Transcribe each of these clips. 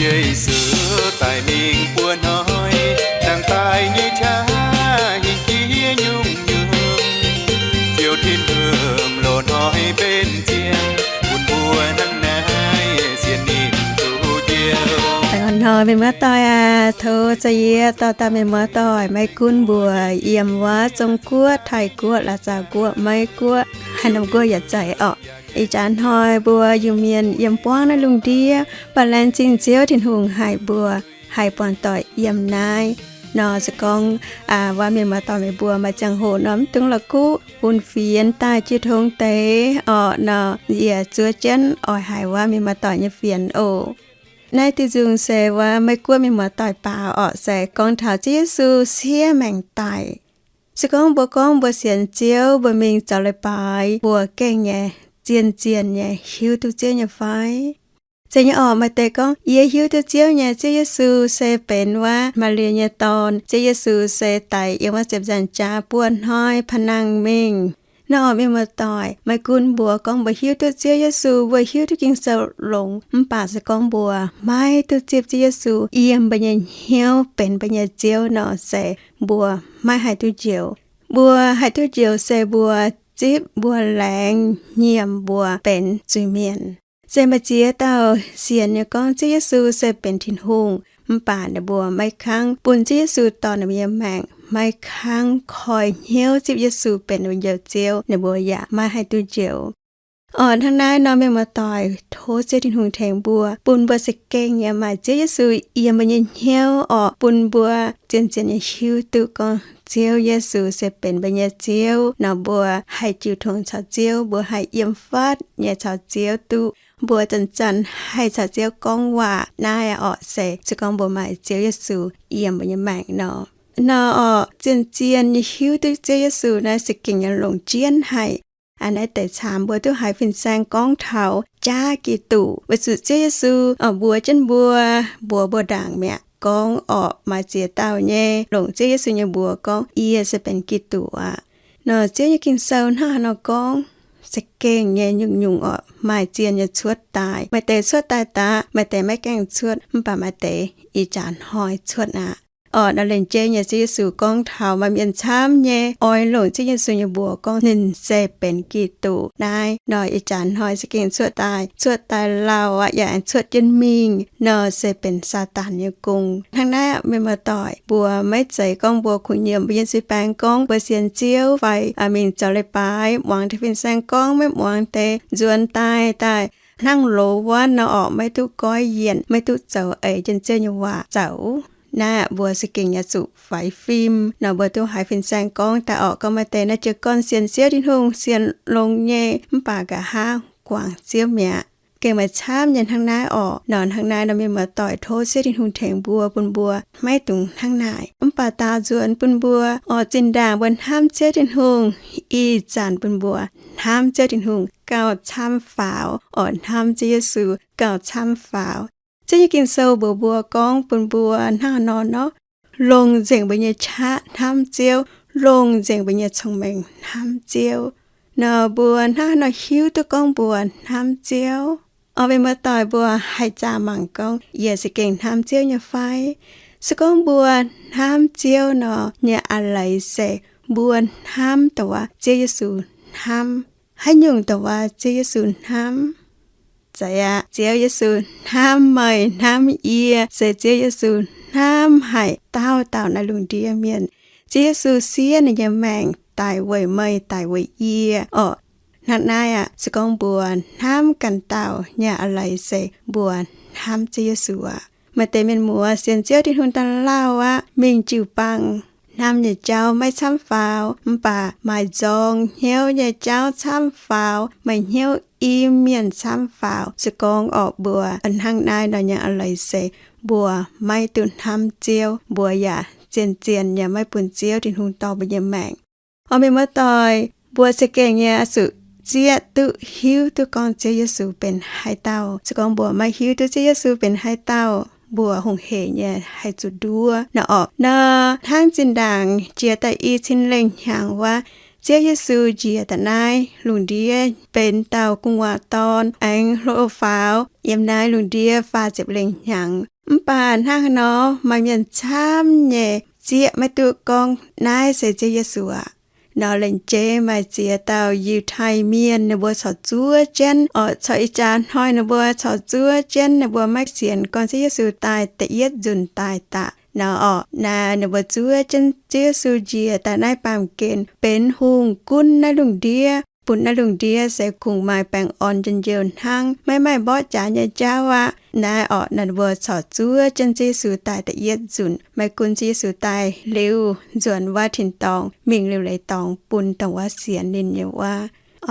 Yesu daic mingh buo hnoi, nangh daaih nyei qaqv hingh jiex nyungc-nyungc. Ziouv Tin-Hungh loz hnoi benx zien, bun mbuo hnangv naaiv sienx ninh duqv Ziouv. Hnoi mienh muoz-doic aac, tov za'yietv dorh daaih mienh muoz-doic maiv gunv mbuo yiem wuov Zong-Guoqv, Taiv-Guoqv, La'zauv-Guoqv, Meiv-Guoqv, haaix norm guoqv yaac zeiz orqc. Ih jaax hnoi mbuo Iu-Mienh yiem buangv naaiv lungh ndiev, mv baac laengz zingh Ziouv Tin-Hungh haic mbuo haih buangh doic yiem naaiv. Nor se gorngv wuov mienh muoz-doic meih mbuo maaih ziangh hoc nor mv dungx la'kuqv, bun fienx daaih jiu tong deix orqc. Nor yie zuov jienv oix haiz wuov mienh muoz-doic nyei fienx oc. Naaiv diuh nzung se wuov Meiv-Guoqv mienh muoz-doic baaux orqc, se gorngv taux Ziouv Yesu siev maengc daic. Se gorngv mbuo gorngv mbuo sienx Ziouv, mbuo mingh zoux leiz-baaix, mbuo gengh nyei zien-zien nyei hiuv duqv Ziouv nyei fai? Zeiz nyei orqc, maaih deix gorngv, yie hiuv duqv Ziouv nyei, Ziouv Yesu se benx wuov Maa^li^ye nyei Dorn, Ziouv Yesu se daic yiem wuov ziepc nzaangc jaax buo hnoi pa'nangh mingh. Nor orqc, mienh muoz-doic, maiv gunv mbuo gorngv mbuo hiuv duqv Ziouv Yesu, mbuo hiuv duqv Ging-Sou longx, mv baac se gorngv mbuo maiv duqv zipv Ziouv Yesu yiem mbuo nyei hnyouv benx mbuo nyei Ziouv nor, se mbuo maiv haih duqv njoux. Mbuo haih duqv njoux se mbuo zipv mbuo laengz nyiemc mbuo benx zuiz-mienh. Se maaih ziex dauh sienx nyei gorngv Ziouv Yesu se benx Tin-Hungh, mv baac ninh mbuo maiv kangv bun Ziouv Yesu dorh ninh mbuo nyei maengc, maiv kangv koi hnyouv zipv Yesu benx ninh mbuo njoux Ziouv, ninh mbuo yaac maiv haih duqv njoux. Orqc, hnangv naaiv nor, mienh muoz-doic, tov Ziouv Tin-Hungh tengx mbuo, bun mbuo za'gengh yaac maaih Ziouv Yesu yiem mbuo nyei hnyouv orqc, bun mbuo zien-zien nyei hiuv duqv gorngv Ziouv Yesu se benx mbuo nyei Ziouv nor, mbuo haih jiu tong caux Ziouv, mbuo haih yiem fatv nyei caux Ziouv duqv, mbuo zanc-zanc haih caux Ziouv gorngv waac. Naaiv orqc se, se gorngv mbuo maaih Ziouv Yesu yiem mbuo nyei maengc nor. Nor orqc, zien-zien nyei hiuv duqv Ziouv Yesu naaiv se gengh nyei longc jienv haic. Aa, naaiv deix caamx mbuo duqv haiz fin-saeng gorngv taux jaav Giduc, weic zuqc Ziouv Yesu mbuox jienv mbuo, mbuox mbuo ndaangc mi'aqv. Gorngv orqc, maaih ziex dauh nyei longc Ziouv Yesu nyei mbuox gorngv, Yie se benx Giduc aqv. Nor Ziouv nyei Ging-Sou hnangv haaix nor gorngv? Za'gengh nyei nyungc-nyungc orqc, maaih zien nyei cuotv daaih. Maaih deix cuotv daaih daqv, maaih deix maiv gaengh cuotv, mv baac maaih deix ih jaax hnoi cuotv aqv. Orqc, nor lengc jeiv nyei Ziouv Yesu gorngv taux maaih mienh camv nyei oix longc Ziouv Yesu nyei mbuox gorngv ninh se benx Giduc. Naaiv nor ih jaax hnoi za'gengh cuotv daaih, cuotv daaih lauh aqv, yaac aengx cuotv jienv mingh, nor se benx Saadaan nyei gong. Hnangv naaiv aqv, mienh muoz-doic, mbuo maiv zeiz gorngv mbuo kuh nyiemc mbuo nyei sui-baengx gorngv mbuo sienx Ziouv fai mingh zoux leiz-baaix, muangx deix fin-saeng gorngv, maiv muangx deix, nzuonx daaih daaih hnangv loz wuonv nor orqc, maiv duqv goiv yienc, maiv duqv zoux eix jienv Ziouv nyei waac zoux. Naaiv mbuo za'gengh yaac zuqc faix fim nor, mbuo duqv haiz fin-saeng gorngv daaih orqc, gorngv maaih deix naaiv jiez gorn sienx Ziouv Tin-Hungh sienx longx nyei, mv baac nqa'haav guangc Ziouv mi'aqv. Gengh maaih camv nyei hnangv naaiv orqc. Nor hnangv naaiv nor, mienh muoz-doic, tov Ziouv Tin-Hungh tengx mbuo, bun mbuo maiv dungx hnangv naaic. Mv baac daaux nzuonx bun mbuo orqc, zinh ndaangc mbuo hnamv Ziouv Tin-Hungh, ih zanc bun mbuo hnamv Ziouv Tin-Hungh gauh camv faaux orqc, hnamv Ziouv Yesu gauh camv faaux. Ziouv nyei Ging-Sou mbuox mbuo gorngv bun mbuo hnangv haaix nor nor, longc nzengc mbuo nyei qaqv hnamv Ziouv, longc nzengc mbuo nyei cong-mengh hnamv Ziouv. Nor mbuo hnangv haaix nor hiuv duqv gorngv mbuo hnamv Ziouv? Orqc, mienh muoz-doic, mbuo haih zaah mangc gorngv yie za'gengh hnamv Ziouv nyei fai? Se gorngv mbuo hnamv Ziouv nor, nyei a'leiz se mbuo hnamv dongh wuov Ziouv Yesu hnamv. Haaix nyungc dongh wuov Ziouv Yesu hnamv? Zeiz aqv, Ziouv Yesu hnamv meih hnamv yie, se Ziouv Yesu hnamv haic dauh dauh naaiv lungh ndiev mienh. Ziouv Yesu siev ninh nyei maengc daic weic meih, daic weic yie orqc. Hnangv naaiv aqv, se gorngv mbuo hnamv ganh dauh nyei a'leiz se mbuo hnamv Ziouv Yesu aqv. Maaih deix mienh muoz sienx Ziouv Tin-Hungh daaih lauh aqv, mingh jiu-baang, hnamv nyei jauv maiv camv faaux, mv baac maaih nzorng hnyouv nyei jauv camv faaux, maaih hnyouv im mienh camv faaux. Se gorngv orqc mbuo hnangv naaiv nor nyei a'leiz se mbuo maiv duqv hnamv Ziouv, mbuo yaac zien-zien nyei maiv bun Ziouv Tin-Hungh dorh mbuo nyei maengc. Orqc, mienh muoz-doic, mbuo za'gengh nyei oix zuqc zieqv duqv hiuv duqv gorngv Ziouv Yesu benx haaix dauh. Se gorngv mbuo maiv hiuv duqv Ziouv Yesu benx haaix dauh, mbuo hungh heic nyei haih zuqc nduov nor orqc. Nor hnangv zinh ndaangc jiex daaih i cin lengh hnyangx wuov, Ziouv Yesu njiec daaih naaiv lungh ndiev benx dauh gu'nguaaz dorn aengx hlo faaux yiem naaiv lungh ndiev faah ziepc lengh hnyangx. Mv baac hnangv haaix nor maaih mienh camv nyei zieqv maiv duqv gorngv naaiv se Ziouv Yesu aqv. Nor lengc jeiv maaih ziex dauh Yiutai Mienh ninh mbuo corc zuov jienv oc, corc ih jaax hnoi ninh mbuo corc zuov jienv ninh mbuo maiv sienx gorngv Ziouv Yesu daaih da'yietv nzunc daaih daaih. Nor oc, naaiv ninh mbuo zuov jienv Ziouv Yesu njiec daaih naaiv baamh gen benx hungh gunv naaiv lungh ndiev, bun naaiv lungh ndiev se kungx maaih baengh orn njien-youh hnangv, maiv maaih mborqv jaax nyei jauv aqv. Naaiv oc, ninh mbuo corc zuov jienv Ziouv Yesu daaih da'yietv nzunc, maiv gunv Ziouv Yesu daaih liuz nzuonx wuov tin-dorngh mingh liuc leiz dorngx bun dongh wuov sienx ninh nyei wuov.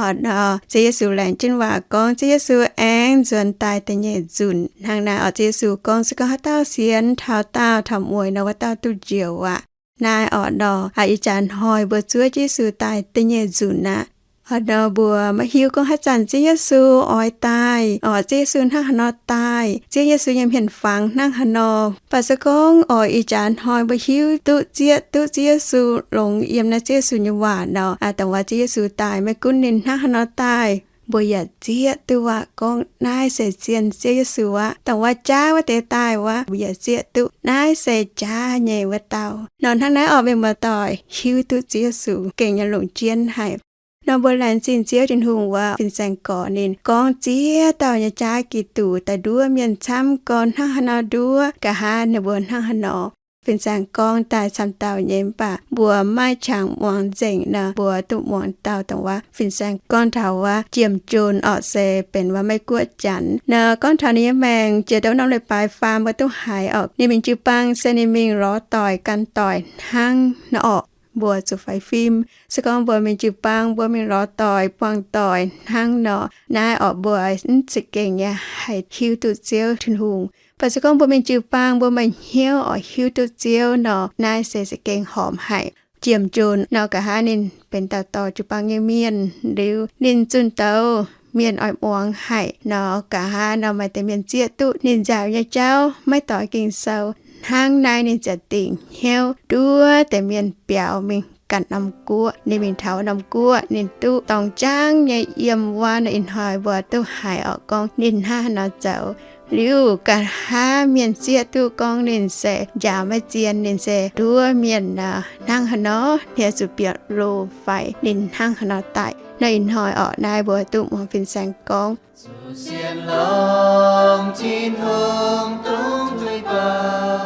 Oc, nor Ziouv Yesu laengz jienv waac gorngv Ziouv Yesu aengx nzuonx daaih da'nyeic nzunc. Hnangv naaiv oc, Ziouv Yesu gorngv, se gorngv haaix dauh sienx taux daauh taux mueiz nor, wuov dauh duqv njoux aqv. Naaiv oc, nor ih jaax hnoi mbuo zuov Ziouv Yesu daaih da'nyeic nzunc aqv. Oc, nor mbuo maiv hiuv gorngv haaix zanc Ziouv Yesu oix daaih, oc, Ziouv Yesu hnangv haaix nor daaih, Ziouv Yesu nyei hmien-fangx hnangv haaix nor. Mv baac se gorngv oix ih jaax hnoi mbuo hiuv duqv zieqv duqv Ziouv Yesu, longx yiem naaiv Ziouv Yesu nyei waac nor, dongh wuov Ziouv Yesu daaih maiv gunv ninh hnangv haaix nor daaih, mbuo yaac zieqv duqv waac gorngv naaiv se zien Ziouv Yesu aqv. Dongh wuov jaav wuov deix daaih wuov, mbuo yaac zieqv duqv naaiv se jaav nyei wuov dauh. Nor hnangv naaiv oc, mienh muoz-doic, hiuv duqv Ziouv Yesu gengh nyei longc jienv haic. Nor mbuo laengz zingh Ziouv Tin-Hungh wuov fin-saeng gorx ninh gorngv ziex dauh nyei jaav Giduc daaih nduov mienh camv gorn hnangv haaix nor nduov, nqa'haav ninh mbuo hnangv haaix nor. Fin-saeng gorngv daaih camv dauh nyei, mv baac mbuo maiv qangx muangx nzengc nor, mbuo duqv muangx dauh dongh wuov fin-saeng gorngv taux wuov Jiem Joon oc, se benx wuov Meiv-Guoqv Janx nor. Gorngv taux ninh nyei maengc jiex ndouv norm leiz-baaix faam mbuo duqv haiz oc, ninh mingh jiu-baang se ninh mingh lorz doic gan doic hnangv nor oc. Mbuo zuqc faix fim. Se gorngv mbuo mingh jiu-baang, mbuo mingh lorz doic buangh doic hnangv nor, naaiv oc, mbuo mv za'gengh nyei haih hiuv duqv Ziouv Tin-Hungh. Mv baac se gorngv mbuo mingh jiu-baang, mbuo maaih hnyouv oix hiuv duqv Ziouv nor, naaiv se za'gengh horpc haic. Jiem Joon nor, nqa'haav ninh benx dauh dorh jiu-baang nyei mienh liuz, ninh zunh douz mienh oix muangx haic nor, nqa'haav nor maaih deix mienh zieqv duqv ninh nziaauc nyei jauv, maiv doix Ging-Sou. Hnangv naaiv ninh ziouc dingc hnyouv nduov deix mienh biaux mingh ganh norm guoqv. Ninh mingh taux norm guoqv, ninh duqv dorng jaangv nyei yiem wuov nor. Ih hnoi mbuo duqv haiz oc gorngv ninh hnangv haaix nor zoux. Liuz nqa'haav mienh zieqv duqv gorngv ninh se njaaux maiv zien, ninh se nduov mienh nor, hnangv haaix nor hniev zuqc bieqc loh fai ninh hnangv haaix nor daic nor. Ih hnoi oc, naaiv mbuo duqv muangx fin-saeng gorngv, zuqc sienx longx Tin-Hungh dungx tuix bouh,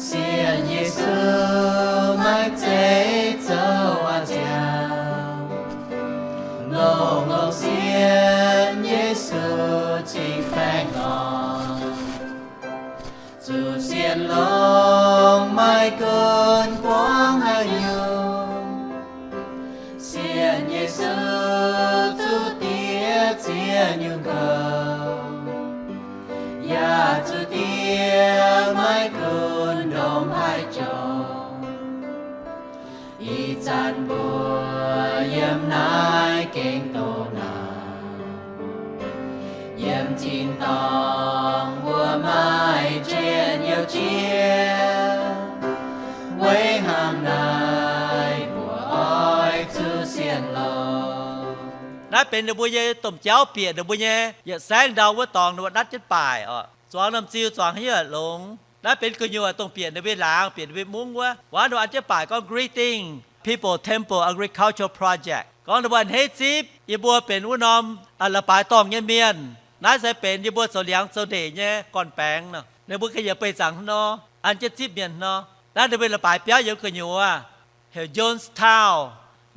sienx Yesu maiv zeiz zoux waac-ziangh, longx-longx sienx Yesu cingx baengh orn. Zuqc sienx longx maiv gunv buangv haaix nyungc, sienx Yesu zuqc diev ziex nyungc nqouh, yaac zuqc diev maiv gunv ndongc haaix jorm. Ih zanc mbuo yiem naaiv gengh doqc naanc, yiem tin-dorngh mbuo maaih njien-youh jiex. Weic hnangv naaiv mbuo oix zuqc sienx longx. Naaiv benx ninh mbuo nyei domh jauv bieqc ninh mbuo nyei yietc saengv ndau wuov dorngx ninh mbuo natv jienv baaic oc. Zuangx norm ziu zuangx haaix nyungc longx. Naaiv benx gu'nyuoz dongh bieqc ninh mbuo laangz, bieqc ninh mbuo mungv wuov. Waac ninh mbuo an jienv baaic gorngv Greeting People Temple Agricultural Project. Gorngv ninh mbuo a'hneiv zipv yie mbuo benx wuov norm, aa, la'baaix dorngh nyei mienh. Naaiv se benx yie mbuo zoux liangx zoux ndeic nyei gorn-baengx nor. Ninh mbuo ga'nyiec beih zaangc nor, an jienv zipv mienh nor. Naaiv ninh mbuo la'baaix biauv yiem gu'nyuoz heuc Jonestown.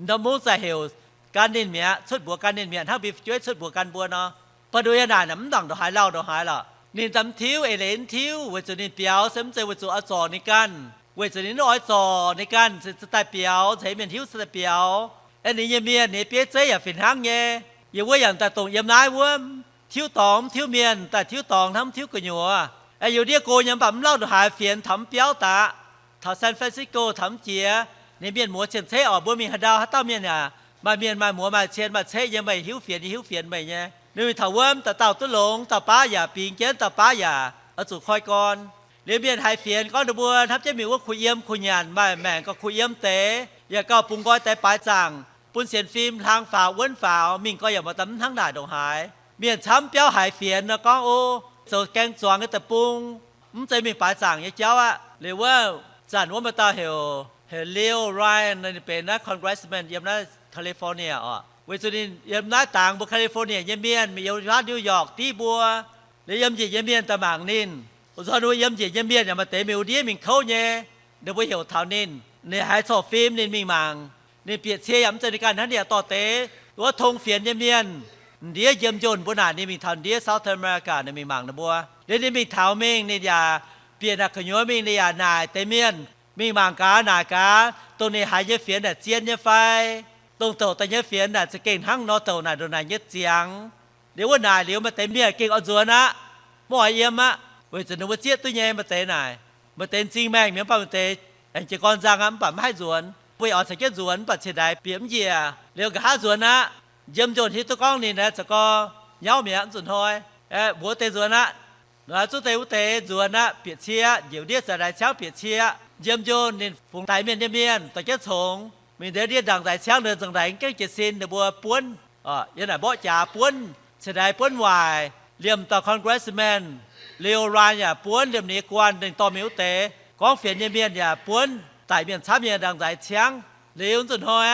Ndorm mungv za'heuc gan ninh mi'aqv, cuotv mbuox gan ninh mi'aqv, hnangv mbi fu'jueiv cuotv mbuox gan mbuo nor. Ba'nduv yaac naaic mv nangc ndongc haaix lauh ndongc haaix lorqc. Ninh daaih mv tiuv, eix leiz mv tiuv, weic zuqc ninh biaux se mv zeiz weic zuqc oix zorc ninh ganh. Weic zuqc ninh mv oix zorc ninh ganh se daaih biaux, ceix mienh hiuv se daaih biaux. Aeqv, ninh nyei mienh, ninh bieiv zeiv yaac fih hnangv nyei. Yiem wuov yaac daaih dongh yiem naaiv wuov, tiuv dorngx mv tiuv mienh, daaih tiuv dorngx hnangv mv tiuv gu'nyuoz. Aeqv, yiem ndiev go nyei mv baac mv lauh ndongc haaix fienx taux mv biauv daqv. Taux San Francisco taux mv jiex, ninh mienh muoz cien-ceqv oc, mbuo mingh haaix ndau haaix dauh mienh yaac maaih mienh maaih muoz maaih cien maaih ceqv nyei, meih hiuv fienx yie hiuv fienx meih nyei. Ninh mingh taux wuov dauh dauh duqv longx, dauh baav yaac bingx jienv, dauh baav yaac oix zuqc koi gorn. Liuz mienh haiz fienx gorngv ninh mbuo hnamv jienv mingh wuov kuh yiem kuh nyanc, maaih maengc gauh kuh yiem deix, yaac gauh bungx nqoi deix baaix zaangc, bun sienx fim hlang faaux wuonv faaux, mingh gau yaac maaih daaih mv hnangv naaic ndongc haaix. Mienh camv biauv haiz fienx nor gorngv, o, zoux gaeng zuangx nyei deic-bung, mv zeiz mingh baaix zaangc nyei jauv aqv. Liuz wuov zanc wuov maaih dauh heuc, heuc Leo Ryan, ninh benx naaiv congressman yiem naaiv California oc. Weic zuqc ninh yiem naaiv dangx mbuo California nyei mienh mingh yiem New York div mbuo. Liuz yiem njiec nyei mienh daaih mangc ninh. Wuov zanc ninh mbuo yiem njiec nyei mienh yaac maaih deix mingh wuov ndiev mingh kouv nyei. Ninh mbuo heuc taux ninh, ninh haiz corc fim ninh mingh mangc. Ninh bieqc cie yaac mv zeiz ninh ganh hnangv, ninh yaac dorh deix wuov tong fienx nyei mienh, ndiev Jiem Jones mbuo naaic ninh mingh taux ndiev South America, ninh mingh mangc ninh mbuo. Liuz ninh mingh taux mingh, ninh yaac bieqc naaic gu'nyuoz mingh, ninh yaac naaic deix mienh, mingh mangc gaax, naaic gaax, dongh ninh haiz nyei fienx naaic zien nyei fai, dongh douc daaih nyei fienx naaic za'gengh hnangv nor douc naaic ndongc naaic nyei ziangx. Liuz wuov naaic liuz maaih deix mienh gengh oix nzuonx aqv, maiv oix yiem aqv, weic zuqc ninh mbuo zieqv duqv nyei. Maaih deix naaic, maaih deix m'zing maengh mi'aqv, mv baac maaih deix aengx jiez gorn nzangc aqv, mv baac maiv haih nzuonx. Mbuo yaac oix caux jienv nzuonx, mv baac ciex ndaix bieqc mv njiec. Liuz nqa'haav nzuonx aqv, Jiem Jones hiuv duqv gorngv ninh naaic za'gengh nyauv mi'aqv, mv zuqc hnoi. Mbuox deix nzuonx aqv. Nor zuqv deix wuov deix nzuonx aqv, bieqc cie aqv, njiec ndiev za'gengh ndaix ciangv bieqc cie aqv. Jiem Jones ninh fungx daix mienh nyei mienh dorh jienv congx mingh ndiev ndiev ndaangc ndaix ciangv, ndongc ndaangc gengh jiez sin ninh mbuo buonv, yiem naaic mborqv jaax buonv, ciex ndaix buonv waaic. Liemh dauh congressman, Leo Ryan yaac buonv, liemh ninh nyei guanh ninh dorh mingh wuov deix gorngv fienx nyei mienh yaac buonv daic mienh camv nyei ndaangc ndaix ciangv. Liuz mv zuqc hnoi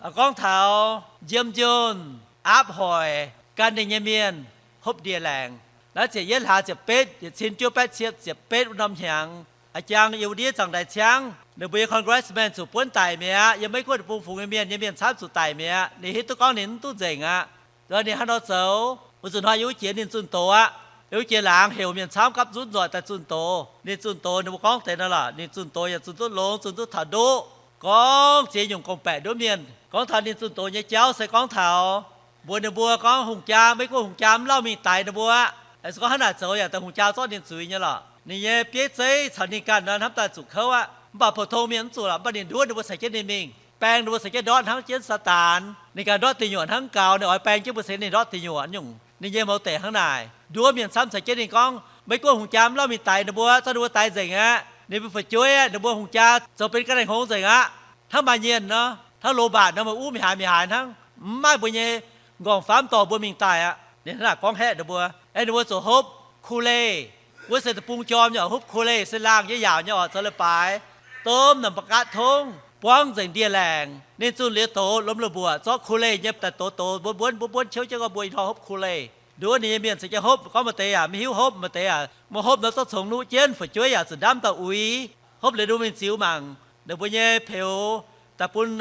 aqv, gorngv taux Jiem Jones aapv hoic gan ninh nyei mienh hopv ndie-laengc. Naaiv ziepc yietv hlaax ziepc betv, yietc cin juov baeqv cietv ziepc betv wuov norm hnyangx, a'jang yiem wuov ndiev zaangc ndaix ciangv, ninh mbuo nyei congressman zuqc buonv daic mi'aqv. Yiem Meiv Guoqv deic-bung fungx nyei mienh, nyei mienh camv zuqc daic mi'aqv. Ninh hiuv duqv gorngv ninh mv duqv nzengc aqv. Ninh hnangv nor zoux, wuov zuqc hnoi yiem wuov jiex ninh zunh doz aqv. Yiem wuov jiex laangz heuc mienh camv gapv nzutv nzoih daaih zunh doz. Ninh zunh doz, ninh mbuo gorngv deix nor lorqc, ninh zunh doz yaac zunh duqv longx, zunh duqv taux ndoqv. Gorngv ziex nyungc gorngv-baeqc nduov mienh. Gorngv taux ninh zunh doz nyei jauv se gorngv taux mbuox ninh mbuo gorngv hungh jaa, Meiv Guoqv hungh jaa mv lauh mingh daix ninh mbuo aqv. Se gorngv hnangv naaic zoux yaac daaih hungh jaa zorqv ninh zuiz nyei lorqc. Ninh nyei bieiv zeiv caux ninh ganh nor hnamv daaih zuqc kouv aqv. Mv baac pou-tong mienh mv zuqc lorqc, mv baac ninh nduov ninh mbuo caux jienv ninh mingh, baeng ninh mbuo caux jienv ndortv hnangv jienv Saadaan. Ninh ganh ndortv deic nyuoqc hnangv gaux, ninh oix baeng jienv mbuo caux ninh ndortv deic nyuoqc nyungc. Ninh nyei mouz deic hnangv naaic, nduov mienh camv caux jienv ninh gorngv, Meiv Guoqv hungh jaa mv lauh mingh daix ninh mbuo, zorqv ninh mbuo daix nzengc aqv. Ninh mbuo fu'jueiv aqv, ninh mbuo hungh jaa zoux benx ga'naaiv hngongx nzengc aqv. Hnangv maaih nyienh nor, hnangv loz-mbaatc nor, maaih uv mingh haaix mingh haaix hnangv, mv maaih mbuo nyei nqorngv-famv dorh mbuo mingh daaih aqv. Ninh hnangv naaic gorngv haeqv ninh mbuo, aeqv, ninh mbuo zuqc hopv Kool-Aid. Wuov se deic-bung jorm nyei oc, hopv Kool-Aid se laangh nyei yaauc nyei oc, zoux leiz-baaix, domv naaic mv baac gaatv tongv, buangv nzengc ndie-laengc. Ninh zunh liuz doz lomh loz mbuoqc, zorqv Kool-Aid nyei daaih doz doz, mbuonv mbuonv mbuonv mbuonv, ciouv jienv gorngv mbuo ih hnoi hopv Kool-Aid. Nduov ninh nyei mienh caux jienv hopv, gorngv maaih deix yaac maiv hiuv hopv, maaih deix yaac maiv hopv nor zorqv congx nuqv jienv, fu'jueiv yaac zuqc ndamv dauh uix. Hopv liuz ninh mbuo mingh ziux mangc, ninh mbuo nyei peux daaih bun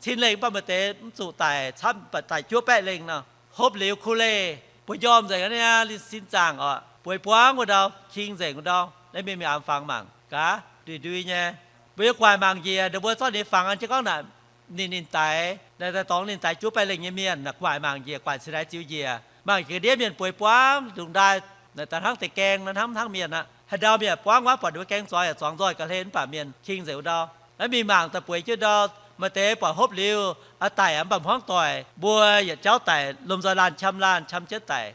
cin lengh, mv baac maaih deix mv zuqc daic, camv daic juov baeqv lengh nor. Hopv liuz Kool-Aid bueix njormh nzengc aqv, ninh sin zaangc oc, bueix buangv wuov ndau, king nzengc wuov ndau. Naaiv mienh mingh aengx fangx mangc gaax, ndui-ndui nyei. Mbuo yiem gu'nguaaic mangc njiec, ninh mbuo zorqv ninh fangx an jienv gorngv naaic ninh, ninh daix, naaiv daaih dorngx ninh daix juov baeqv lengh nyei mienh. Naaiv gu'nguaaic mangc njiec, gu'nguaaic ciex ndaix ziux njiec, mangc njiec ga'ndiev mienh bueix buangv ndongc ndaaih, naaiv daaih hnangv deix gaeng nor, hnangv, hnangv mienh aqv. Haaix ndau mienh buangv wuov, buatc ninh mbuo gaeng zuangx yaac zuangx nzoih ga'hlen, mv baac mienh king nzengc wuov ndau. Naaiv mingh mangc daaih bueix jienv ndau, maaih deix buatc hopv liuz aqv daic, mv baac hmuangv doic, mbuo yietc jauv daic, lomh nzoih laanh qam laanh qam jienv daic.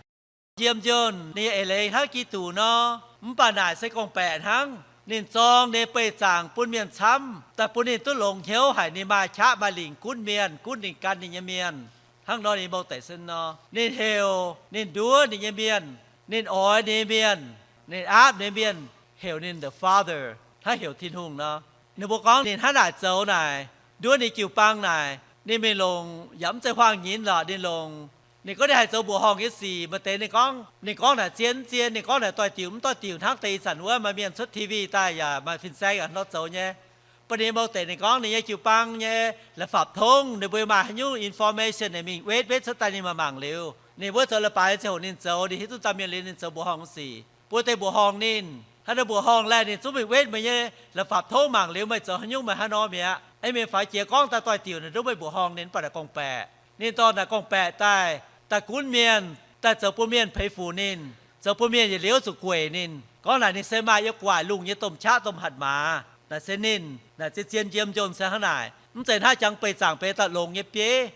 Jiem Jones ninh nyei eix leiz hnangv Giduc nor, mv baac naaic se gorngv-baeqc hnangv. Ninh zorng ninh beih zaangc bun mienh camv, daaih bun ninh duqv longx hnyouv haic, ninh maaih qaqv maaih lingc gunv mienh, gunv ninh gan ninh nyei mienh. Hnangv nor ninh mbuo deix se nor, ninh heuc ninh nduov ninh nyei mienh, ninh oix ninh nyei mienh, ninh aapv ninh nyei mienh, heuc ninh the Father, hnangv heuc Tin-Hungh nor. Ninh mbuo gorngv ninh hnangv naaic zoux naaic, nduov ninh jiu-baang naaic, ninh mingh longc yaac mv zeiz huaang-nyinz lorqc, ninh longc. Ninh gorngv ninh haih zoux mbuoqc horngh nyei sic, maaih deix ninh gorngv, ninh gorngv naaic zien mv zien, ninh gorngv naaic doix-diuc mv doix-diuc, hnangv deix ih zanc wuov maaih mienh cuotv T V daaih yaac maaih fin-saeng yaac nor zoux nyei. Mv baac ninh mbuo deix ninh gorngv ninh nyei jiu-baang nyei la'fapv tongv, ninh mbuo maaih haaix nyungc information ninh mingh wetv, wetv cuotv daaih ninh maaih mangc liuz, ninh wuov zoux leiz-baaix ziouc hoc ninh zoux, ninh hiuv duqv dauh mienh liuz ninh zoux mbuoqc horngh sic. Mbuo deix mbuoqc horngh ninh, hnangv naaiv mbuoqc horngh laeh ninh zungv mingh wetv meih nyei la'fapv tongv mangc liuz meih zoux haaix nyungc, meih hnangv nor mi'aqv. Aeqv, mienh faix jiex gorngv daaih doix-diuc naaic nduov meih mbuoqc horngh ninh, mv baac naaic gorngv-baeqc. Ninh dorh naaic gorngv-baeqc daaih, daaih gunv mienh, daaih zoux bun mienh peix fuc ninh, zoux bun mienh yietc liuz zuqc gueic ninh. Gorngv naaic ninh se maaih yiem gu'nguaaic lungh nyei domh qaqv domh hatc maaz. Naaic se ninh, naaic zien-zien Jiem Jones se hnangv naaic. Mv zeiz hnangv jangx beih zaangc beiz daaih longx nyei bieiv,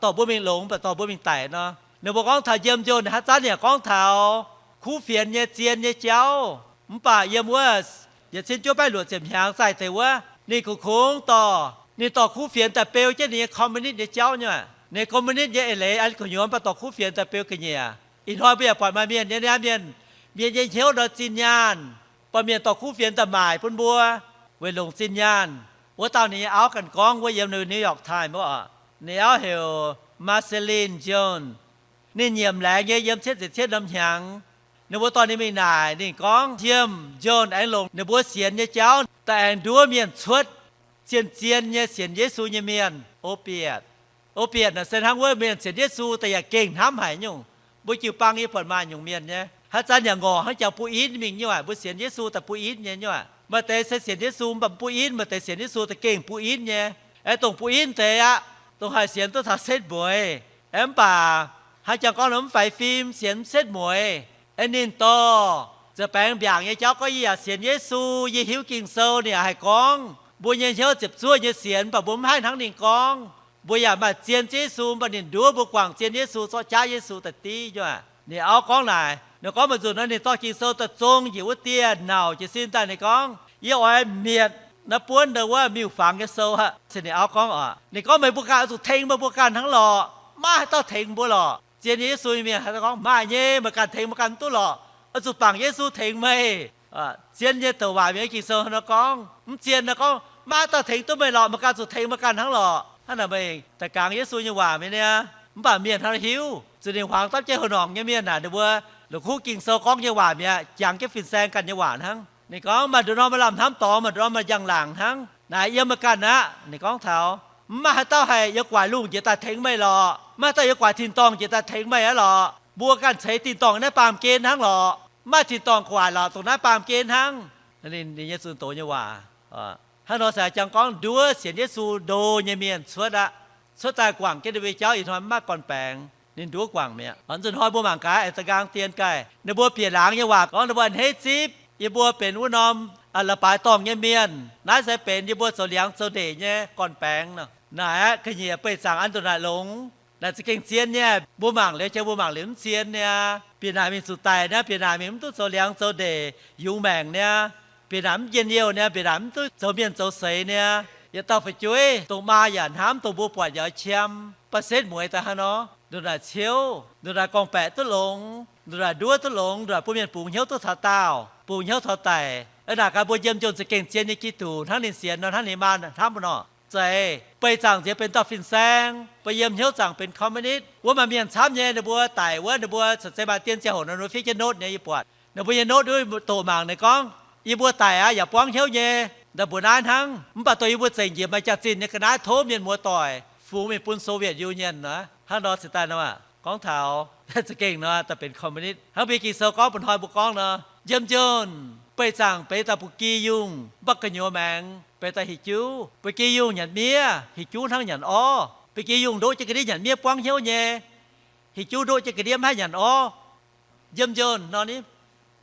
dorh mbuo mingh longx, mv baac dorh mbuo mingh daic nor. Ninh mbuo gorngv taux Jiem Jones ninh haaix zanc yaac gorngv taux kuv fienx nyei zien nyei jauv. Mv baac yiem wuov yietc cin juov baeqv luoqc ziepc hnyangx zaih deix wuov, ninh kungx kungx dorh, ninh dorh kuv fienx daaih beu jienv ninh nyei communist nyei jauv nyei. Ninh communist nyei eix leiz an gu'nyuoz mv baac dorh kuv fienx daaih beu ga'nyiec. Ih hnoi mbuo yaac buatc maaih mienh nyei, naaiv mienh Mienh nyei hnyouv nor zinh nyaanh, baamh mienh dorh kuv fienx daaih maaic bun mbuo weic longc zinh nyaanh. Wuov dauh ninh nyei auv ganh gorngv wuov, yiem New York Times wuov oc. Ninh auv heuc Marceline Jones. Ninh nyiemc laengz nyei yiem cietv ziepc cietv norm hnyangx. Ninh mbuo dorh ninh mingh naaic, ninh gorngv Jim Jones aengx longc ninh mbuo sienx nyei jauv daaih aengx nduov mienh cuotv zien-zien nyei sienx Yesu nyei mienh. Opiate, opiate naaic se hnangv wuov mienh sienx Yesu daaih yaac gengh hnamv haic nyungc. Mbuo jiu-baang yie buatc maaih nyungc mienh nyei, haaix zanc yaac ngorc hnangv jangx buv inv mingh nyei aqv. Mbuo sienx Yesu daaih buv inv nyei nyungc aqv. Maaih deix se sienx Yesu mv baac mv buv inv, maaih deix sienx Yesu daaih gengh buv inv nyei. Aengx dongh buv inv deix aqv, dongh haih sienx duqv taux setv mueiz. Aengx mv baac hnangv jangx gorngv nor mv faix fim, sienx mv setv mueiz. Aengx ninh dorh nza'baengx mbiaangc nyei jauv gorngv, yie yaac sienx Yesu, yie hiuv Ging-Sou ninh yaac haih gorngv. Mbuo nyei hnyouv ziepc zuoqv nyei sienx, mv baac mbuo mv haih hnangv ninh gorngv. Mbuo yaac maaih zien Yesu, mv baac ninh nduov mbuo guangc zien Yesu, zorqv jaav Yesu daaih div nyungc aqv. Ninh auv gorngv naaic, ninh gorngv maaih nzunc nor ninh zorqv Ging-Sou daaih zong njiec wuov dieh, nauc jiez sin daaih ninh gorngv, yie oix mietc naaiv buonv ndau wuov miuc-fangx nyei sou aqv. Se ninh auv gorngv oc. Ninh gorngv, meih mbuo ganh oix zuqc tengx meih mbuo ganh hnangv lorqc. Maiv haaix dauh tengx mbuo lorqc. Zien nyei Yesu nyei mienh haaix dauh gorngv, maaih nyei, meih ganh tengx meih ganh mv duqv lorqc. Oix zuqc bangc Yesu tengx meih. Zien nyei douc waac mienh nyei Ging-Sou hnangv nor gorngv. Mv zien nor gorngv, maiv haaix dauh tengx duqv meih lorqc, meih ganh zuqc tengx meih ganh hnangv lorqc. Hnangv naaic meih daaih gangx Yesu nyei waac mi'aqv. Mv baac mienh hnangv haaix hiuv, zuqc ninh hmuangx dapv jienv houc norngc nyei mienh naaic, ninh mbuo la'kuqv Ging-Sou gorngv nyei waac mi'aqv, jangx jienv fin-saeng ganh nyei waac hnangv. Ninh gorngv, maaih nduqc norm maaih lamh hnamv dorngx, maaih nduqc norm maaih njang-laangc hnangv. Naaic yiem meih ganh aqv. Ninh gorngv taux, mv maaih haaix dauh haih yiem gu'nguaaic lungh njiec daaih tengx meih lorqc. Mv maaih haaix dauh yiem gu'nguaaic tin-dorngh njiec daaih tengx meih aqv lorqc. Mbuo ganh ceix tin-dorngh naaiv baamh gen hnangv lorqc. Mv maaih tin-dorngh gu'nguaaic lorqc, dongh naaiv baamh gen hnangv. Ninh nyei zunh doz nyei waac hnangv nor se jangx gorngv nduov sienx Yesu ndo nyei mienh cuotv aqv. Cuotv daaih guangc jienv ninh mbuo nyei jauv ih hnoi mv maaih gorn-baengx, ninh nduov guangc mi'aqv. Nzunc hnoi mbuo mangc gaax aengx da'nqaang dien gaaih ninh mbuo bieqc laangz nyei waac gorngv ninh mbuo a'hneiv zipv yie mbuo benx wuov norm la'baaix dorngh nyei mienh. Naaiv se benx yie mbuo zoux liangx zoux ndeic nyei gorn-baengx nor. Naaic aqv, ga'nyiec beih zaangc an ndongc naaic longx. Naaic za'gengh zien nyei. Mbuo mangc liuz jiex mbuo mangc liuz mv zien niaa. Bieqc naaic mingh zuqc daic niaa, bieqc naaic mingh mv duqv zoux liangx zoux ndeic yungz maengc niaa, bieqc naaic mv njien-youh niaa, bieqc naaic mv duqv zoux mienh zoux seix niaa. Yietc dauh fu'jueiv dongh maa yaac hnamv, dongh mbuo buatc yaac qiemx, baac setv mueiz daaih hnangv nor. Ndongc naaic ciouv, ndongc naaic gorngv-baeqc duqv longx, ndongc naaic nduov duqv longx, ndongc naaic bun mienh bungx hnyouv duqv taux daauh, bungx hnyouv taux daic. Aa, naaic gaax mbuo yiem njien-youh za'gengh zien nyei Giduc hnangv ninh sienx nor, hnangv ninh maa hnamv nor. Zeiz, beih zaangc nziex benx dauh fin-saeng, bun yiem hnyouv zaangc benx communist. Wuov maaih mienh camv nyei, ninh mbuo daic wuov, ninh mbuo caux zeiz maaih dien ziangh hoc nor, ninh mbuo fiev jienv note nyei, yie buatc ninh mbuo nyei note wuov doqc mangc ninh gorngv, yie mbuo daic aqv yaac buangv hnyouv nyei. Ndau mbuo naaiv hnangv, mv baac dongh yie mbuo zengc njiec maaih jaax-zinh nyei ga'naaiv tov mienh muoz-doic fungx mingh bun Soviet Union aqv. Hnangv nor cingx daaih nor, gorngv taux za'gengh nor daaih benx communist hnangv mbuo Ging-Sou gorngv, bun hnoi mbuo gorngv nor, njiem-njien, beih zaangc benx dauh ba'gi yungh, mv baac gu'nyuoz maengx benx dauh hic juv. Ba'gi yungh nyanc miev, hic juv hnangv nyanc orv. Ba'gi yungh ndoqv jienv ga'ndiev nyanc miev buangv hnyouv nyei. Hic juv ndoqv jienv ga'ndiev mv haih nyanc orv. Njiem-njien nor ni,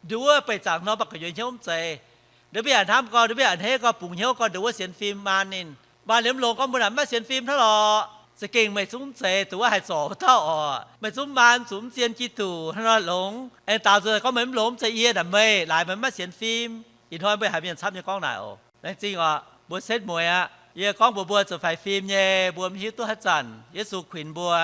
nduov beih zaangc nor mv baac gu'nyuoz hnyouv mv zeiz. Ndau mienh a'hnamv gorx, ndau mienh a'hneiv gorx, bungx hnyouv gorx, ndongc wuov sienx fim maan ninh. Maan liuz mv longx gorngv mbuo naaic mv maaih sienx fim hnangv lorqc. Za'gengh meih zungv mv zeiz, dongh wuov haih zorc wuov dauh oc. Meih zungv maan, zuqc mv zien Giduc hnangv nor longx. Aengx daaux nzunc gorngv meih mv longx, mv zeiz yie naaic meih, laaix meih mv maaih sienx fim. Ih hnoi mbuo haiz mienh camv nyei gorngv naaic oc. Laengz zingh oc, mbuo setv mueiz aqv. Yie gorngv mbuox mbuo zuqc faix fim nyei, mbuo mv hiuv duqv haaix zanc Yesu kuinx mbuo.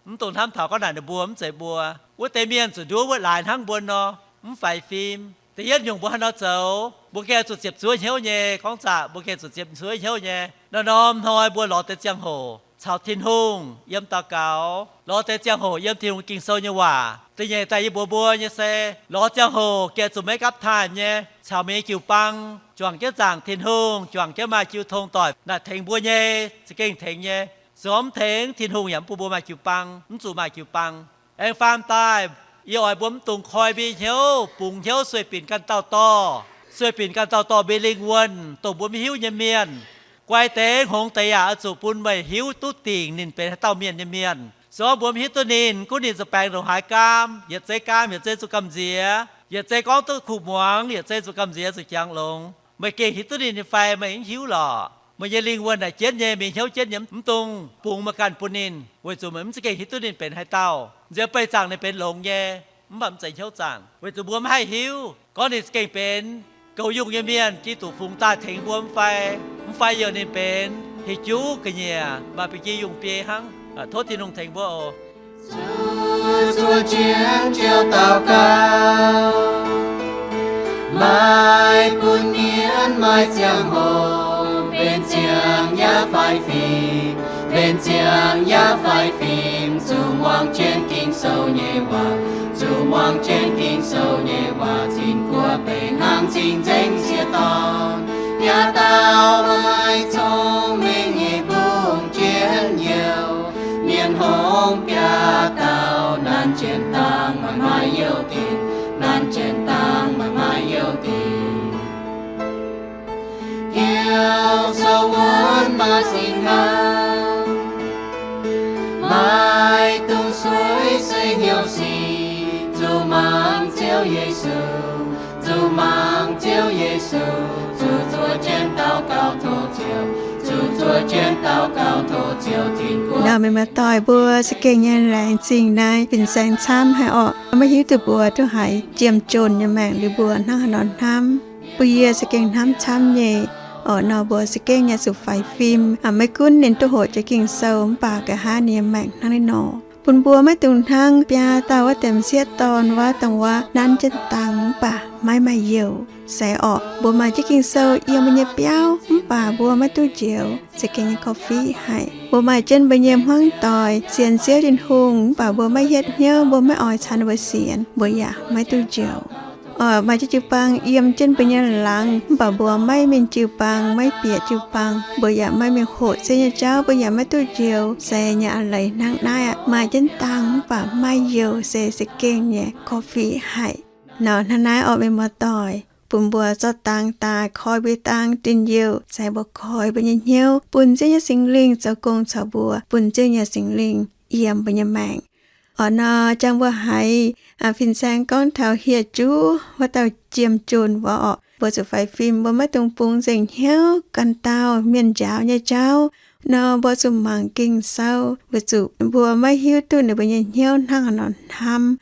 Mv dungx hnamv taux gorngv naaic ninh mbuo, mv zeiz mbuo. Wuov deix mienh zuqc nduov wuov laaix hnangv mbuo nor, mv faix fim. Da'yietv nyungc mbuo haaix nor zoux, mbuo gengh zuqc ziepc zuoqv hnyouv nyei. Gorngv zaqc mbuo gengh zuqc ziepc zuoqv hnyouv nyei. Norm-norm hnoi mbuo lorz deix ziangh hoc caux Tin-Hungh yiem daux gaux, lorz deix ziangh hoc yiem Tin-Hungh Ging-Sou nyei waac. Da'nyeic daaih yie mbuox mbuo nyei se, lorz ziangh hoc gengh zuqc make up time nyei caux meih nyei jiu-baang, juangc jienv zaangc Tin-Hungh, juangc jienv maaih jiu tong doic naaic tengx mbuo nyei, za'gengh tengx nyei. Se gorngv mv tengx, Tin-Hungh yaac mv bun mbuo maaih jiu-baang, mv zuqc maaih jiu-baang. Aengx faam daaih, yie oix mbuo mv dungx koi mbuo nyei hnyouv, bungx hnyouv sueih binc ganh dauh dorh, sueih binc ganh dauh dorh mbuo lingh wuonh, dongh mbuo mv hiuv nyei mienh. Guai deix hngongx deix yaac oix zuqc bun meih hiuv duqv dingc ninh benx haaix dauh mienh nyei mienh. Se gorngv mbuo mv hiuv duqv ninh, gunv ninh nza'baengx ndongc haaix gaam, yietc zei gaam, yietc zei zuqc gamh nziex, yietc zei gorngv duqv kuh muangx, yietc zei zuqc gamh nziex zuqc jangx longx. Meih gengh hiuv duqv ninh nyei fai? Meih mv hiuv lorqc. Meih nyei lingh wuonh naaic jienv nyei, meih nyei hnyouv jienv nyei, mv dungx bungx meih ganh bun ninh, weic zuqc meih mv za'gengh hiuv duqv ninh benx haaix dauh. Nziex beih zaangc ninh benx longx nyei, mv baac mv zeiz hnyouv zaangc, weic zuqc mbuo mv haih hiuv gorngv ninh za'gengh benx goux yungh nyei mienh, Giduc fungx daaih tengx mbuo mv fai, mv fai yaac ninh benx hic juv ga'nyiec maaih ba'gi yungh biei hnangv. Tov Tin-Hungh tengx mbuo oc. Zuqc zuov jienv Ziouv daux gaux. Daaih bun mienh maaih ziangh hoc, mbenc ziangx yaac faix fim, mbenc ziangx yaac faix fim, zuqc muangx jienv Ging-Sou nyei waac, zuqc muangx jienv Ging-Sou nyei waac, cin-guoqv benx hnangv cing-nzengc sieqv dorn, yaac dauh maaih cong-mengh nyei bungx jienv youh. Mienh hngongx biaa dauh, nanv jienv dangh maaih maaih youh dinc, nanv jienv dangh maaih maaih youh dinc. Hnyouv souv wuonv maaih sin hnangv, maiv dungx suiv se hnyouv sic, zuqc mangc Ziouv Yesu, zuqc mangc Ziouv Yesu, zuqc zuov jienv daux gaux tov Ziouv, zuqc zuov jienv daux gaux tov Ziouv tin-guoqv. Nor mienh muoz-doic, mbuo za'gengh nyei laengz zingh naaiv fin-saeng camv haic orqc. Maiv hiuv duqv mbuox duqv haiz jiem-jonc nyei maengc liuz mbuo hnangv haaix nor hnamv. Bun yie za'gengh hnamv camv nyei. Orqc nor mbuo za'gengh nyei zuqc faix fim, maiv gunv ninh duqv hoqc jiex Ging-Sou mv baac nqa'haav ninh nyei maengc hnangv naaiv nor, bun mbuo maiv dungx hnangv biaa dauh wuov deix m'sieqv dorn wuov, dongh wuov nanv jienv dangh mv baac maiv maaih youh. Se orqc, mbuo maaih jienv Ging-Sou yiem mbuo nyei biauv mv baac mbuo maiv duqv njoux, za'gengh nyei korv-fiqv haic. Mbuo maaih jienv mbuo nyei hmuangv doic sienx Ziouv Tin-Hungh mv baac mbuo maiv hietv hnyouv, mbuo maiv oix caux ninh mbuo sienx, mbuo yaac maiv duqv njoux. Orqc, maaih jienv jiu-baang yiem jienv mbuo nyei laangz mv baac mbuo maiv mingh jiu-baang, maiv bieqc jiu-baang, mbuo yaac maiv mingh hoqc Ziouv nyei jauv, mbuo yaac maiv duqv njoux. Se nyei a'leiz hnangv naaiv aqv, maaih jienv dangh mv baac maiv youh se za'gengh nyei korv-fiqv haic. Nor hnangv naaiv orqc, mienh muoz-doic, bun mbuo zorqv dangh daaih koi mbuo nyei dangh njien-youh, se mbuo koi mbuo nyei hnyouv bun Ziouv nyei Singx Lingh zoux gong caux mbuo, bun Ziouv nyei Singx Lingh yiem mbuo nyei maengc. Orqc nor, jangx mbuo haiz fin-saeng gorngv taux hieh juv wuov dauh jiem-jonc wuov orqc, mbuo zuqc faix fim, mbuo maiv dungx bungx nzengc hnyouv ganh dauh mienh njaaux nyei jauv. Nor mbuo zuqc mangc Ging-Sou, weic zuqc mbuo maiv hiuv duqv ninh mbuo nyei hnyouv hnangv haaix nor hnamv.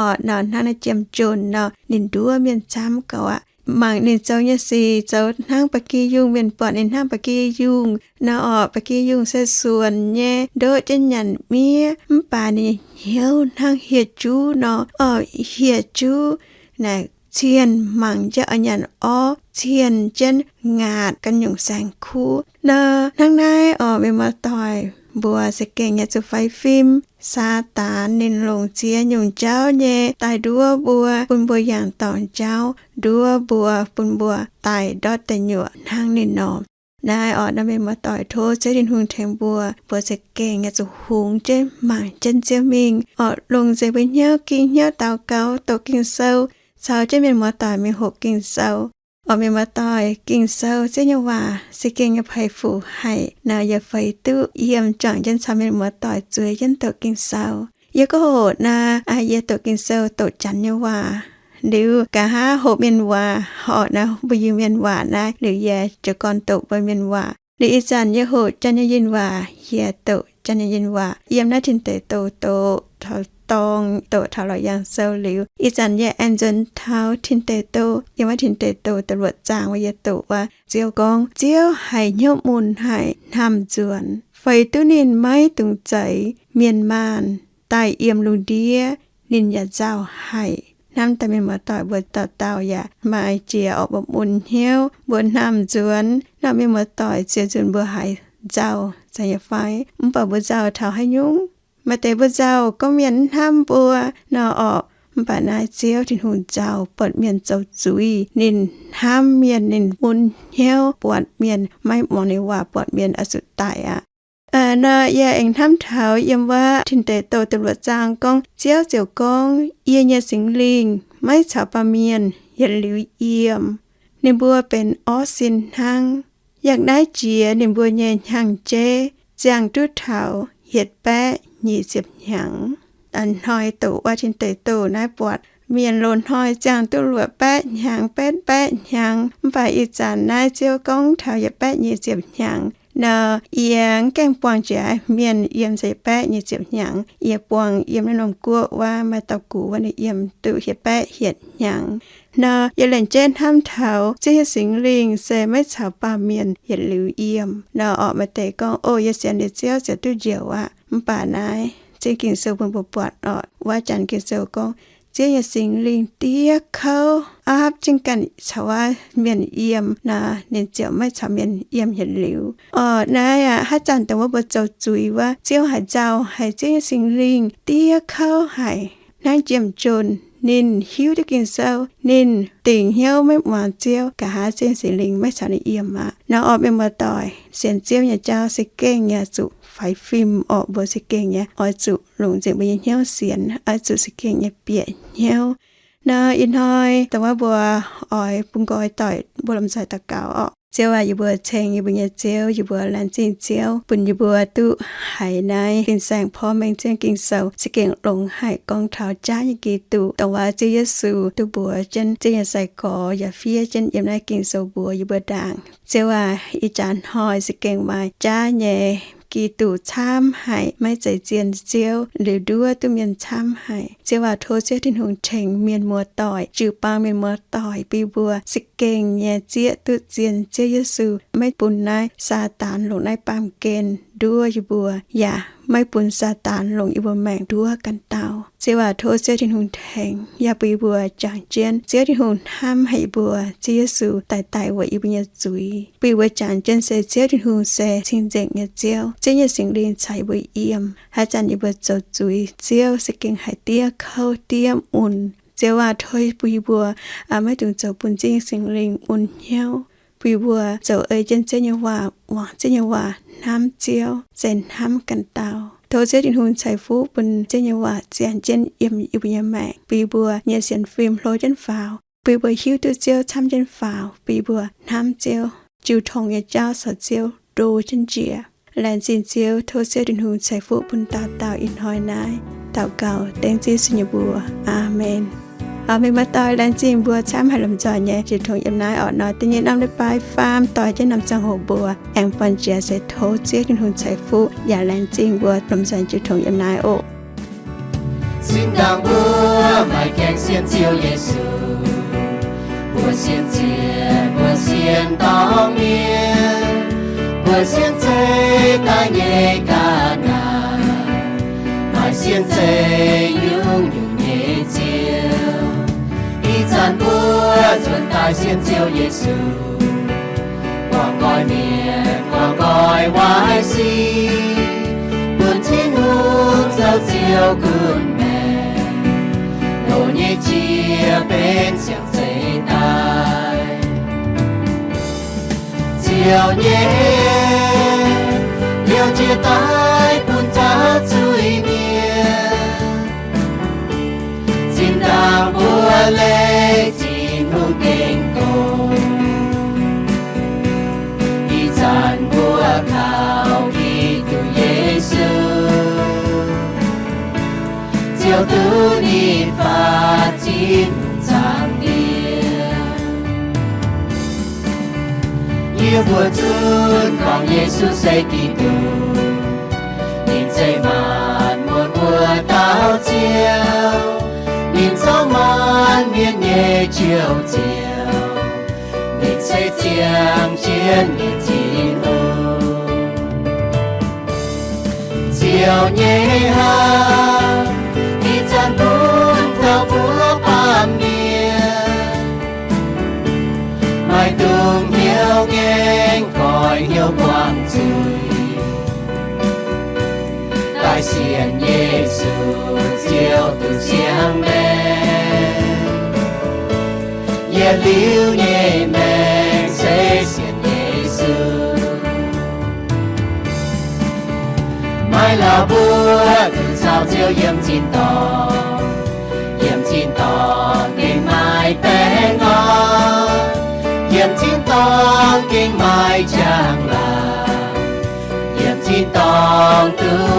Orqc nor, hnangv naaiv jiem-jonc nor, ninh nduov mienh camv gauh aqv. Mangc ninh zoux nyei sic zoux hnangv ba'gi yungh, mienh buatc ninh hnangv ba'gi yungh nor orqc, ba'gi yungh se suonc nyei, ndoqv jienv nyanc miev, mv baac ninh nyei hnyouv hnangv hieh juv nor orqc. Hieh juv naaic cienh mangc jienv oix nyanc orv, cienh jienv ngaatc ganh nyungc saeng-kuv nor. Hnangv naaiv orqc, mienh muoz-doic, mbuo za'gengh nyei zuqc faix fim. Saadaan ninh longc ziex nyungc jauv nyei daaih nduov mbuo, bun mbuo yangh dorngc jauv, nduov mbuo, bun mbuo daaih ndortv deic nyuoqc hnangv ninh nor. Naaiv orqc, naaiv mienh muoz-doic, tov Ziouv Tin-Hungh tengx mbuo, mbuo za'gengh nyei zuqc hungx jienv mangc jienv Ziouv mingh orqc, longc nzengc mbuo hnyouv, ging hnyouv daux gaux, doqc Ging-Sou, caux jienv mienh muoz-doic mingh hoqc Ging-Sou. Orqc, mienh muoz-doic, Ging-Sou, Ziouv nyei waac, se gengh nyei peix fuc haic nor, yie feix duqv yiem juangc jienv caux mienh muoz-doic zueiz jienv doqc Ging-Sou. Yie gorngv hoqc naaiv, yie doqc Ging-Sou doqc Janx nyei waac. Liuz nqa'haav hoqc mienh waac, orqc naaiv mbuo Iu-Mienh waac naaiv, liuz yie jiez gorn doqc mbuo Mienh waac. Liuz ih zanc yie hoqc Janx nyei yinh waac, yie doqc Janx nyei yinh waac yiem naaiv Tin Deic Douh doqc taux dorngx, doqc taux Laauc Yaangh Sou liuz, ih zanc yie aengx nzuonx taux Tin Deic Douh, yiem wuov Tin Deic Douh da'luoqc zaang wuov yie doqc wuov, Ziouv gorngv, Ziouv haiz hnyouv mun haic, hnamv nzuonx, feix duqv ninh maiv dungx zeix mienh maanh daaih yiem lungh ndiev, ninh yaac nzauh haic. Hnamv daaih mienh muoz-doic mbuo dauh dauh yaac maaih jiex orqc, mbuo mun hnyouv, mbuo hnamv nzuonx nor, mienh muoz-doic, ziux nzunc mbuo haiz nzauh zeiz nyei fai? Mv baac mbuo nzauh taux haaix nyungc? Maaih deix mbuo nzauh gorngv mienh mv hnamv mbuo nor orqc, mv baac naaiv Ziouv Tin-Hungh nzauh buatc mienh zoux zuiz, ninh hnamv mienh, ninh mun hnyouv buatc mienh, maiv muangx ninh waac, buatc mienh oix zuqc daic aqv. Nor yie aengx hnamv taux yiem wuov Tin Deic Douh da'luoqc zaang gorngv, Ziouv ziouc gorngv, Yie nyei Singx Lingh maiv caux baamh mienh yietc liuz yiem. Ninh mbuo benx orv sin hnangv. Yangh naaiv jiex ninh mbuo nyei hnyangx-jeiv ziangh duqv taux yietc baeqv nyic ziepc hnyangx. Hnoi doqc wuov Tin Deic Douh naaiv buatc mienh loz-hnoi ziangh duqv luoqc baeqv hnyangx, betv baeqv hnyangx, mv baac ih zanc naaiv Ziouv gorngv taux yietc baeqv nyic ziepc hnyangx. Nor yie mv gaengh buangh jiex mienh yiem yietc baeqv nyic ziepc hnyangx. Yie buangh yiem naaiv norm guoqv wuov maaih dauh gux wuov, ninh yiem duqv yietc baeqv hietc hnyangx. Nor yie laengz jeiv hnamv taux Ziouv nyei Singx Lingh se maiv caux baamh mienh yietc liuz yiem. Nor orqc, maaih deix gorngv, O, yie sienx liuz Ziouv ziouc duqv njoux aqv. Mv baac naaiv Ziouv Ging-Sou bun mbuo buatc orqc, wuov Janx Ging-Sou gorngv, Ziouv nyei Singx Lingh diev kouv aapv jienv ganh caux wuov mienh yiem nor, ninh ziouc maiv caux mienh yiem yietc liuz. Orqc, naaiv aqv, haaix zanc dongh wuov mbuo zoux zuiz wuov, Ziouv haiz nzauh, haiz Ziouv nyei Singx Lingh diev kouv haic, hnangv jiem-jun. Ninh hiuv duqv Ging-Sou, ninh dingc hnyouv maiv muangx Ziouv, nqa'haav Ziouv nyei Singx Lingh maiv caux ninh yiem aqv. Nor orqc, mienh muoz-doic, sienx Ziouv nyei jauv se gengh nyei zuqc faix fim orqc. Mbuo se gengh nyei oix zuqc longc nzengc mbuo nyei hnyouv sienx, oix zuqc se gengh nyei bieqc hnyouv. Nor ih hnoi dongh wuov mbuo oix bun nqoi doic mbuo lomh nzoih daux gaux orqc. Ziouv aac, yie mbuo ceng yie mbuo nyei Ziouv, yie mbuo laengz zingh Ziouv bun yie mbuo duqv haiz naaiv fin-saeng porv mengh Ziouv Ging-Sou se gengh longx haic, gorngv taux jaav nyei Giduc, dongh wuov Ziouv Yesu duqv mbuox jienv Ziouv nyei sai-gorx yaac fiev jienv yiem naaiv Ging-Sou mbuox yie mbuo ndaangc. Ziouv aac, ih jaax hnoi se gengh maaih jaav nyei Giduc camv haic, maiv zeiz zien Ziouv, liuz nduov duqv mienh camv haic. Ziouv aac, tov Ziouv Tin-Hungh tengx mienh muoz-doic, jiu-baang mienh muoz-doic, bun yie mbuo se gengh nyei zieqv duqv zien Ziouv Yesu, maiv bun naaiv Saadaan longc naaiv baamh gen nduov yie mbuo, yaac maiv bun Saadaan longc yie mbuo maengc nduov ganh dauh. Ziouv aac, tov Ziouv Tin-Hungh tengx, yaac bun yie mbuo jangx jienv Ziouv Tin-Hungh hnamv haic yie mbuo, Ziouv Yesu daaih daic weic yie mbuo nyei zuiz. Bun yie mbuo jangx jienv se Ziouv Tin-Hungh se cing-nzengc nyei Ziouv. Ziouv nyei Singx Lingh caux yie mbuo yiem. Haaix zanc yie mbuo zoux zuiz, Ziouv se gengh haiz diev kouv diev mun. Ziouv aac, tov bun yie mbuo maiv dungx zoux bun Ziouv nyei Singx Lingh mun hnyouv. Bun yie mbuo zoux ei jienv Ziouv nyei waac, muangx Ziouv nyei waac, hnamv Ziouv se hnamv ganh dauh. Tov Ziouv Tin-Hungh ceix fuqv bun Ziouv nyei waac zien jienv yiem yie mbuo nyei maengc, bun yie mbuo nyei sienx fim hlo jienv faaux, bun yie mbuo hiuv duqv Ziouv camv jienv faaux, bun yie mbuo hnamv Ziouv, jiu tong nyei jauv caux Ziouv ndo jienv njiec. Laengz zingh Ziouv, tov Ziouv Tin-Hungh ceix fuqv bun dauh dauh ih hnoi naaiv. Daux gaux dengv Ziouv Yesu nyei mbuox. Aamen. Mienh muoz-doic, laengz zingh mbuo camv haic lomh nzoih nyei jiu tong yiem naaiv orqc. Nor da'nyeic norm leiz-baaix faam doix jienv norm ziangh hoc mbuo aengx buangh jiex, se tov Ziouv Tin-Hungh ceix fuqv yaac laengz zingh mbuo lomh nzoih jiu tong yiem naaiv oc. Zinh ndaangc mbuo maaih gaengh sienx Ziouv Yesu, mbuo sienx ziec mbuo sienx dorngx mienh, mbuo sienx zeiv daaih nyei ga'naaiv, maaih sienx zeiv nyungc-nyungc nyei Ziouv. Ih zanc mbuo nzuonx daaih sienx Ziouv Yesu, guangc nqoi mienh, guangc nqoi waaic sic, bun Tin-Hungh zoux Ziouv gunv maengc, loz nyei jiex benx siang-zeix daaih. Ziouv nyei hemx liouh jiex daaih bun zaux zuiz-mienh. Zinh ndaangc mbuo leih Tin-Hungh gengh gorngv, ih zanc mbuo kaux Giduc Yesu, Ziouv duqv ninh faatv Tin-Hungh zaangc Diex. Yie mbuo zunv gorngv Yesu se Giduc, ninh zeiz maanc muotc mbuo dauh Ziouv. Ninh zorqv maanc mienh nyei joux ziouc, ninh se ziangh jienv nyei Tin-Hungh. Ziouv nyei hnamv ih zanc bun taux mbuo baamh mienh, maiv dungx hnyouv ngaengc, goix hnyouv buangh zuiz. Daaih sienx Yesu, Ziouv duqv siang-maengc. Yietc liuz nyei maengc se sienx Yesu. Maiv lauh mbuo duqv caux Ziouv yiem tin-dorngh. Yiem tin-dorngh gengh maaih baengh orn, yiem tin-dorngh gengh maaih njang-laangc, yiem tin-dorngh duqv